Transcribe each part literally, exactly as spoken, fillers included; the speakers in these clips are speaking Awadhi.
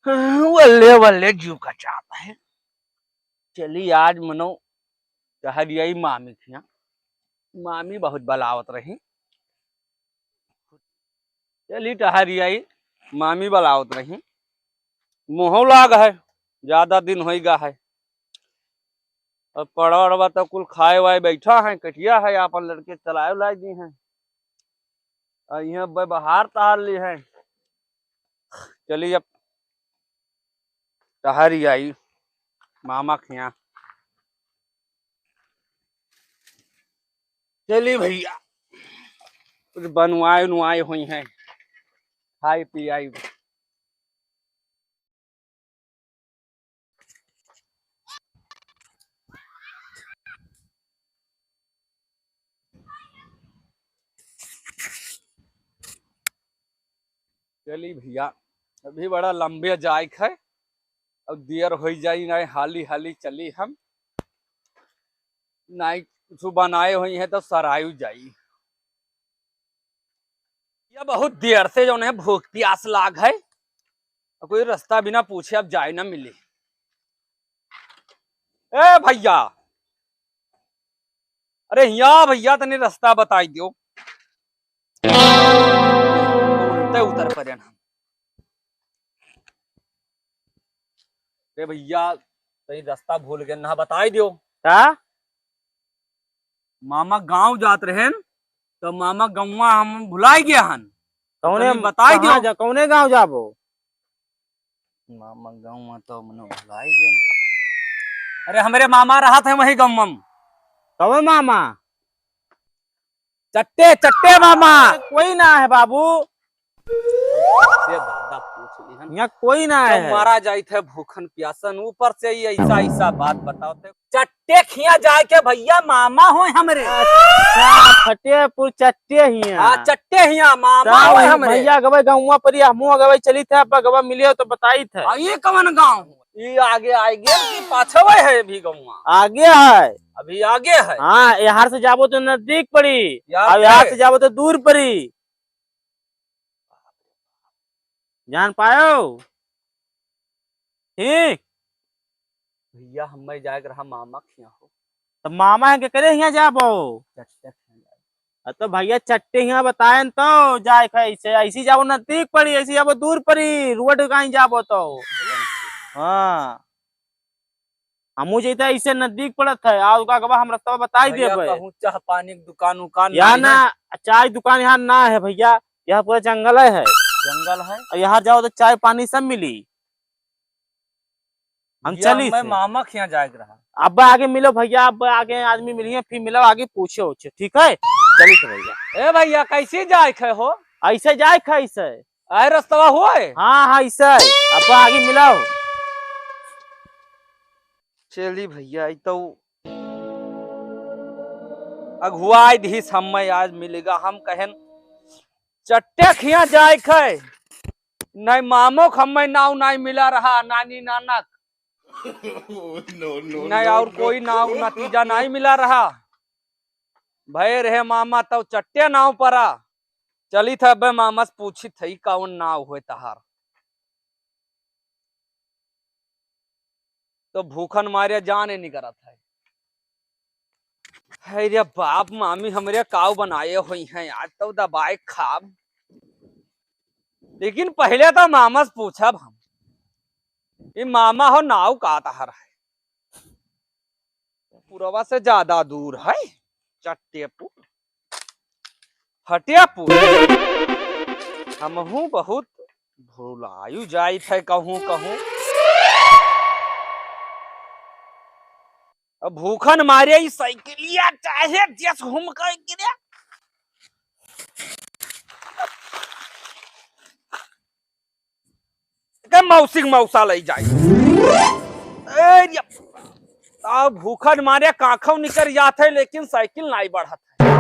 वल्ले वल्ले जीव कचात है। चली आज मनो टहरियाई मामी खिया, मामी बहुत बलावत रही। चली टहरियाई, मामी बलावत रही। मोहो लाग है, ज्यादा दिन होइगा है। अब पड़वा वड़वा तो कुल खाए वाए बैठा है, कटिया है, आपन लड़के चलाए लाए दी हैं। आ इहाँ व्यवहार तार ली है। चली अब टहरियाई मामा खिया। चली भैया, कुछ बनवाए उनवाए हुई हैं, खाई पियाई। चली भैया, अभी बड़ा लंबे जाइक है, अब देर होइ जाई, नाहीं हाली हाली चली हम, नाहीं कुछ बनाए हुई है तो सरायु जाई। या बहुत देर से जौन है भूख प्यास लाग है, और कोई रास्ता बिना पूछे अब जाए ना मिली। ए भैया, अरे हिया भैया, तनी रास्ता बताई दियो। उल्टे उतर पड़े ना। अरे भैया, तनी रास्ता भूल गए ना, बताई दियो। का? मामा गांव जात रहेन, तो मामा गौवा हम भुलाई गया हन। कौने, तनी बताई कहाँ दियो। जा, कौने गांव जाबो? मामा गौवा तो मनो भुलाई गया। अरे हमरे मामा रहत है वही गौवा में। कौन मामा? चट्टे, चट्टे मामा। कोई ना है बाबू। से दादा पूछ लिहन। यहाँ कोई ना तो है। मारा जाइत है भूखन प्यासन, ऊपर से ही ऐसा, ऐसा बात बताओ थे। चट्टे खिया जाए के भैया मामा होय हमरे। अच्छा, फतेहपुर चट्टे हिया। हाँ, चट्टे हिया मामा तब होय हमरे। भैया गवे गौवा परी, हमहू गवे चली थे, अब गवा मिलियो तो बताई थे। आ, ये कवन गाँव हो? ये आगे आए गेल कि पाछवे है भी गौवा? आगे है। अभी आगे है। हाँ, यहाँ से जाबो तो नजदीक पड़ी, यहाँ अब यहाँ पे। से जाबो तो दूर पड़ी। जान पायो? ठीक। भैया, हमें जाए के रहा मामा के यहाँ हो। तो मामा है के करे यहाँ जाबो? चट्टे के यहाँ जाए। अ, तो भैया, चट्टे यहाँ बताएन तो जाए के ऐसे, ऐसी जाबो नजदीक पड़ी, ऐसी जाबो दूर पड़ी, रोड कहीं जाबो तो। हाँ। हमहू जैते ऐसे नजदीक पड़त है, और का कहबा, हम रस्तवा बताई भैया, देबे। कहूँ चाह पानी के दुकान उकान यहाँ नहीं ना, है? चाय दुकान यहाँ ना है भैया, यहाँ पूरा जंगल है। जंगल है? और यहाँ जाओ तो चाय पानी सब मिली। हम भैया, चली मैं से। मामा के यहाँ जाए के रहा। अब आगे मिलो भैया, अब आगे आदमी मिलिए, फिर मिलो, आगे पूछे उछे, ठीक है? चली से भैया। ए भैया, कैसे जाए के हो? ऐसे जाए के, ऐसे। आए रस्तवा होए? हाँ, हाँ, ऐसे। अब आगे मिलो। चली भैया, ई तो अगुआई दिहिस हम्मे आज मिलिगा। हम कहेन चट्टे खिया जाए खे, नहीं मामो क हम्मे नाव नहीं मिला रहा, नानी नानक। No, no, नहीं no, और no। कोई नाव नतीजा नहीं मिला रहा। भय रहे मामा तौ चट्टे नाव परा। चलित है अबे मामा से पूछित है, ई कौन नाव होय तहार? तो भूखन मारे जाने निकरत है। है रे बाप, मामी हमरे काव बनाए हुई हैं आज, तो दबाए खाब। लेकिन पहले तो मामा से पूछब हम, ई मामा हो नाव का तहार है? पुरवा से ज्यादा दूर है चट्टेपुर, फटेपुर। हमहू बहुत भुलायु जाइत है कहूँ कहूँ। अब भूखन मारे ई साइकिलिया चाहे जस घूम के गिरे। के मौसी के मौसा लई जाई। ए, ये, आ, भूखन मारे काखौ निकर जात है, लेकिन साइकिल नाई बढ़त है।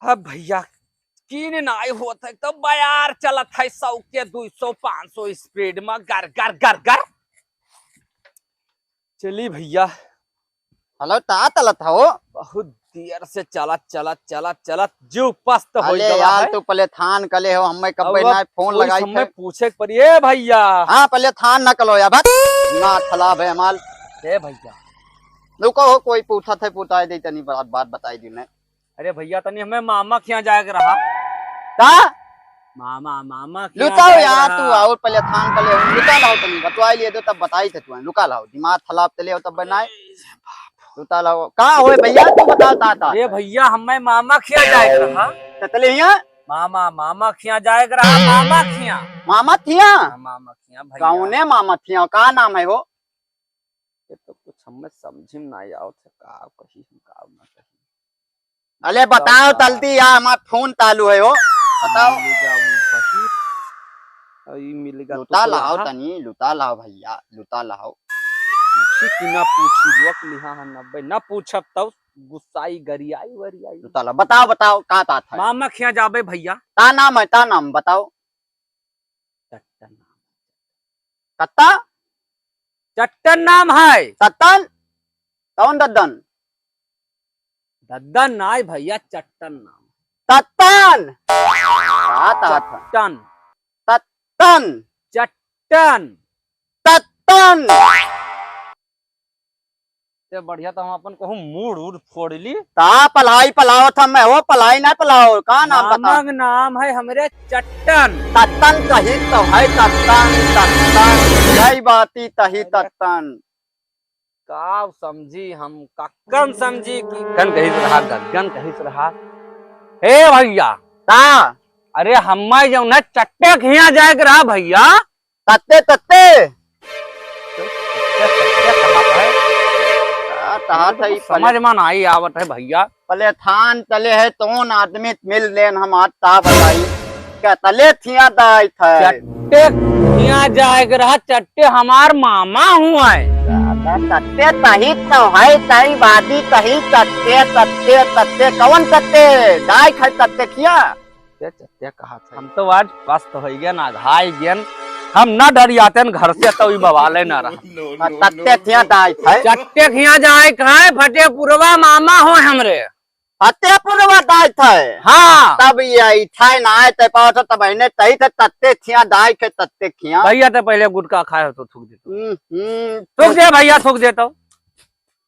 अब भैया, कीन नाई होत है, तो बयार चलत है सौ के, दो सौ, पाँच सौ स्पीड में, गर, गर, गर, गर। चली भैया, हेलो, ता तलत हो? बहुत देर से चलत, चलत, चलत, चलत, जीव पस्त हो अले गवा यार, है। तू पहले थान कले हो, हमें कब अब ना फोन पुलिस लगाई हमें थे। पूछे के पड़ी, ए भैया। हाँ, पहले थान न कलो यार, भाग। ना थला बे माल। ए भैया। रुको हो, कोई पूछत है, पुताई दे, तनी बात, बात बताई दी मैं। अरे भैया, तनी हमें मामा खियाँ जाए के रहा। का? मामा, मामा खियाँ लुताओ जाए के यार, रहा। तू और पहले थान कले हो, लुता लाओ तनी, बतवाई लिए दो, तब बताई थे तू, लुका लाओ, दिमाग थलाप तले हो, तब बनाए। लुता लाओ, का होए भैया, तू बताओ, ता, ता। अरे भैया, हमें मामा खियाँ जाए के रहा। त तले हियाँ? मामा, मामा खियाँ जाए के रहा, मामा खियाँ। मामा खियाँ? हाँ, मामा खियाँ भैया। कौने मामा खियाँ, का नाम है हो? ये तो कुछ हमें समझ में ना आवत है, का कही हम, का ना कही। अले बताओ बताओ। तलती यार, हमार फोन तालू है हो। बताओ। मिल जाऊ बहिर। और ई मिल गा लुता लाओ तनी, लुता लाओ भैया, लुता लाओ। पूछी कि ना पूछी, रोक लिहा है नब्बे, ना पूछब तब गुस्साई, गरियाई, वरियाई। लुता लाओ, बताओ, बताओ, का तात है? मामा खियाँ जाबे भैया। ता नाम है, ता नाम बताओ। चट्टन। कत्ता? चट्टन नाम है। तत्तन? कौन दद्दन? दद्दन नाय भैया, चट्टन नाम। तत्तन? का तात है? चट्टन। तत्तन? चट्टन। तत्तन? ते बढ़िया तो हम अपन कहूँ मूड़ उड़ फोड़ ली। ता पलाई पलाओ था मैं, वो पलाई ना पलाओ, का नाम बता? मामा के नाम है हमरे चट्टन। तत्तन कही तो है, तत्तन, तत्तन, जय बाती तही अरे। तत्तन। का समझी हम, कक्कन समझी कि कन कहित रहा, गगन कहित रहा। ए भैया। का? अरे हम्मा जौन है चट्टे खिया जाए के रहा भैया। तत्ते, तत्ते। तत्ते, तत्ते कहाँ है? आ, तहाँ मुझे तो था ही कुछ समझ पले-, में नहीं आवत है भैया। पले थान तले है, तोन आदमी मिल लेन हम आज ता बताई। क्या तले थिया दाई था? चट्टे थिया जाए के रहा, चट्टे हमार मामा हुआ है। दादा, तत्ते तही तो है, तही बादी तही तत्ते, तत्ते, तत्ते, कौन तत्ते? दाई खाए तत्ते खिया? चट्टे, चट्टे कहा था। हम तो आज पस्त हो गया ना, घाई गया। हम ना डरियाते न घर से तो ई बवाले ना रहा। आ, तत्ते थिया दाई है। चट्टे खिया जाए खाए, फतेहपुरवा मामा हो हमरे। फतेहपुरवा दाई थे। हाँ। तब ये आई थे ना आए ते पाओ तो तब इन्हें तही थे तत्ते थिया दाई के तत्ते खिया। भैया तो पहले गुटखा खाए हो तो थूक दे। हम्म, हम्म। थूक दे भैया, थूक दे तो।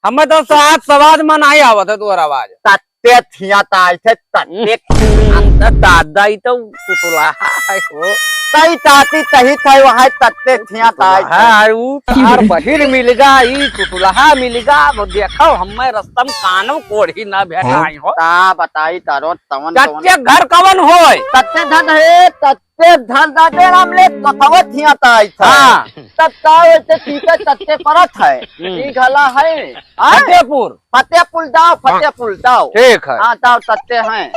हमें तो स्वाद, स्वाद में नहीं आवत है तोहर आवाज। तत्ते थिया ताई थे, तत्ते हम्म। दादा, ई तो तुतुलहा है हो। तई ताती तही थे, वहाँ तत्ते थिया ताई थे। तुतुलहा है, ऊ तार बहिर मिलगा, ई तुतुलहा मिलगा। वो देखो, हमें रस्तम कानो कोढ़ी ना भेटाई हो। ता बताई तारो तवन तवन। तत्ते घर कवन होय? तत्ते धन है, तत्ते ते धन दादे राम ले कथवा थिया ताई था। हाँ। तब ताव ऐसे पीते तत्ते परत है। हम्म। ई घला है। हाँ? फतेहपुर। फतेहपुर दाव, फतेहपुर दाव। ठीक है। हाँ, दाव तत्ते हैं।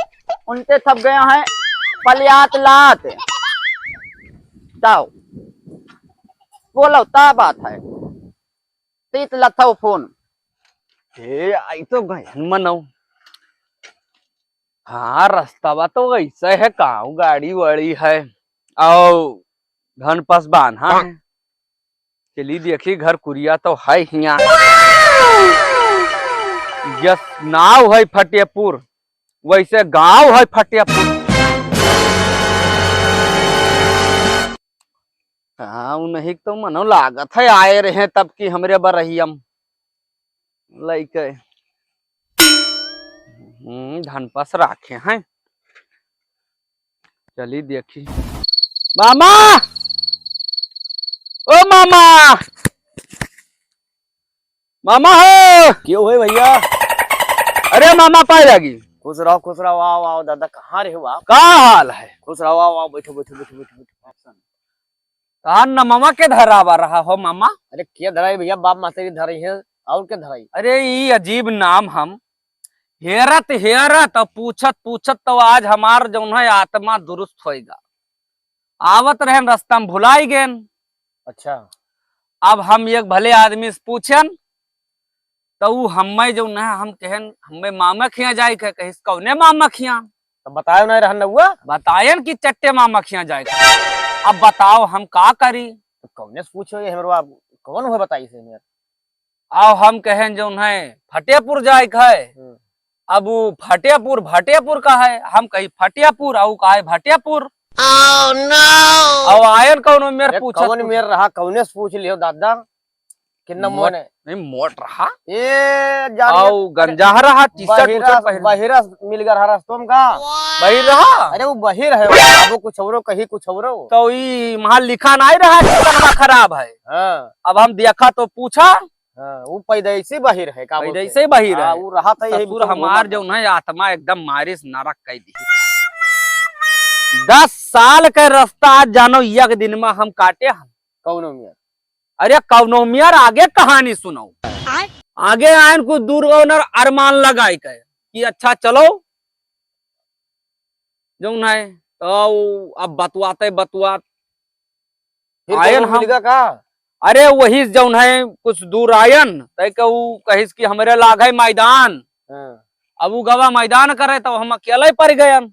उनते थप गए हैं। पलियात लात। दाव। बोलो, ता बात है। तीत लथव फोन। हे, आई तो गयन मनौ। हाँ, रस्तवा तो ऐसे है, काऊ गाड़ी वाड़ी है, औ धन पस बान्हा है। चली देखी, घर कुरिया तो है हियाँ। यस, नाव है फतेहपुर, वैसे गांव है फतेहपुर। हाँ, उन्हीं तो मनो लागत है, आए रहे तब की हमरे बरहियम लइके। हम्म, धन पस राखे हैं। चली देखी। मामा! ओ मामा! मामा हो! क्यों है भैया? अरे मामा, पाए लागी। खुश रहो, खुश रहो, आओ, आओ दादा, कहाँ रहे हो आप? का हाल है? खुश रहो, आओ, आओ, बैठो, बैठो, बैठो, बैठो, बैठो। कहाँ नमवा के धरावा रहा हो मामा? अरे के धराई भैया, बाप माता की धराई है, और के धराई? अरे ई अजीब नाम हम हेरत हेरत और पूछत पूछत तो आज हमार जौन है आत्मा दुरुस्त होएगा। आवत रहन रस्ता में भुलाई गेन। अच्छा। अब हम एक भले आदमी से पूछन, तो ऊ हम्मे जौन है, हम कहन, "हम्मे मामा खियाँ जाए के।" कहिस, "कौने मामा खियाँ?" तो बतायो ना रहन नौआ। बतायन कि चट्टे मामा खियाँ जाए के। अब बताओ, हम का करी? तो कौने से पूछो ये हमरो, आप कौन हो बताई से यार? आओ हम कहेन जौन है फटेपुर जाए के है। हम्म। अब उ फटेपुर, भटेपुर का है, हम कही फटेपुर, अउ का है भटेपुर। Oh no! अउ आयन कौनो मेर अरे पूछत कौन पूछत। मेर रहा, कौने से पूछ लियो दादा? कितना मोट, मोने? नहीं, मोट रहा। ए, जान अउ गंजाह रहा, T-shirt बहिरा, उशर्ट पहन। बहिरा मिल गया रहा रस्तों का। बहिर रहा? अरे वो बहिर है, वो कुछ औरो कही कुछ औरो। तो ई वहाँ लिखा नहीं रहा कि कनमा खराब है। हाँ। अब हम देखा तो पूछा। हाँ, वो पैदाइशी बहिर है का बोलते पैदाइशी हैं? बहिर हाँ, है। वो रहा था यही ससुर कुछ हमार बोला था। जौन है आत्मा एकदम मारिस नरक कह दी। दस साल के रास्ता आज जानो एक दिन में हम काटे हम। कौनो मियाँ? अरे कौनो मियाँ, आगे कहानी सुनो। आय? आगे आयन कुछ दूर गवन अरमान लगाई के कि अच्छा चलो जौन है, तो अब बतवाते बतवात फिर आयन कौनो हम मिल गया का? अरे वही जौन है कुछ दूर आयन, तय के ऊ कहिस कि हमरे लाग है मैदान। हाँ। अब ऊ गवा मैदान करे, तब हम अकेले पड़ गयन।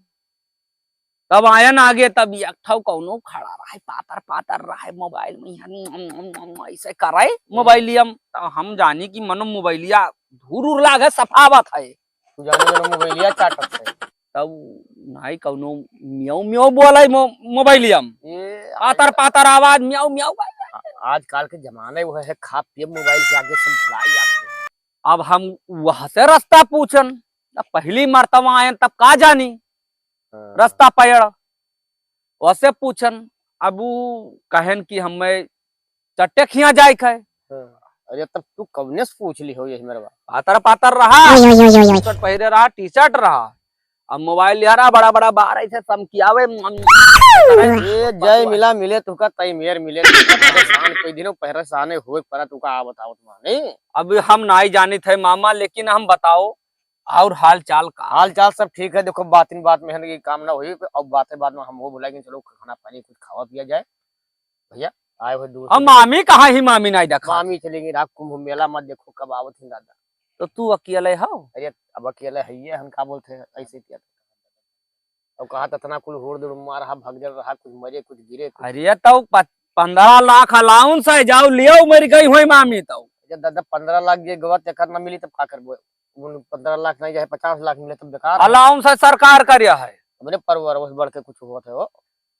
तब आयन आगे, तब एक ठौ कौनो खड़ा रहे, पातर पातर रहे, मोबाइल में यहाँ ऐसे करे मोबाइलिया में। तो हम जानी कि मनो मोबाइलिया धूर उर लाग है, सफावत है। तू जाने मनो मोबाइलिया चाटत है। तब नाई कौनो म्याऊ म्याऊ बोले मो-, मोबाइलिया में। ये पातर पातर आवाज, म्याऊ म्याऊ। आ-, आजकल के जमाने वो है, खा पिए मोबाइल के आगे सब भुलाई जाते हैं। अब हम वह से रास्ता पूछन, तब पहली मर्तबा आयन, तब का जानी हाँ। रास्ता पयड़। वसे पूछन, अब ऊ कहन कि हमें चट्टे खिया जाए के है। हाँ। अरे तब तू कौने से पूछ ली हो यही मेरे बा? पातर पातर रहा। ओय, ओय, ओय, ओय, ओय। T-shirt पहिरे रहा, T-shirt रहा। अब मोबाइल लिया रहा, बड़ा बड़ा बार ऐसे चमकियावे। ए, जय मिला मिले तुका, तई मेर मिले तुका, परेशान कोई दिनों परेशाने होए परा तुका आवत आवत माने। अब हम नाई जानित है मामा, लेकिन हम बताओ, और हाल चाल का? हाल चाल सब ठीक है। देखो, बातिन बात में है ना कि काम ना हुई, अब बातें बात में हम वो बुलाएंगे, चलो खाना पानी कुछ खावा पिया जाए। भैया, आए हुए दूर हम से। मामी कहाँ ही, मामी नहीं देखा। मामी चलेंगे रात कुंभ मेला, मत देखो कब आवत हैं दादा। तो तू अकेले हो? अरे, अब अकेले है ये, हम का बोलते हैं, ऐसे किया। अब कहा तो इतना कुल हुड़ दुड़ मार रहा, भगदड़ रहा, कुछ मरे, कुछ गिरे, कुछ अरे, तो प-, पन्द्रह लाख allowance है, जाओ लियो, मर गई हुई मामी तो। अरे दादा, पन्द्रह लाख जे गवा तेकर ना मिली, तब का करबो? उन पन्द्रह लाख नहीं जाए, पचास लाख मिले तब बेकार है। Allowance है, सरकार का रिया है। हमरे परवर उस बढ़ के कुछ होत है हो।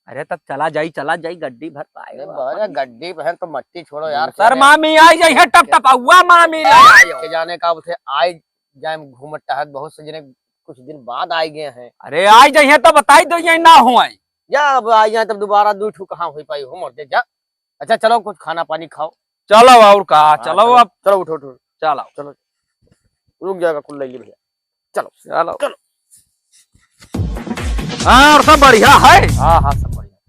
अरे तब चला जाई, चला जाई, गड्डी भर पाए अरे हो बहरे अपन। गड्डी बहन तो मट्टी छोड़ो यार, दूसर कह रहे मामी आई जाई है, टप टप हुआ मामी ले आयो। के जाने का उसे आई जाए घूमत टहत बहुत से जने कुछ दिन बाद आई गए हैं। अरे आई जाई है तो बताई दो, ये ना हो आई। या अब आई जाए तब दोबारा दू ठू कहाँ हो पाई हो मर दे जा। अच्छा चलो कुछ खाना पानी खाओ। चलो और का, हाँ, चलो चलो, अब। चलो उठो, उठो। चलो। चलो। रुक जाएगा, कुल ले ली भैया। चलो। चलो। चलो। हाँ, और सब बढ़िया है? हाँ, हाँ, सब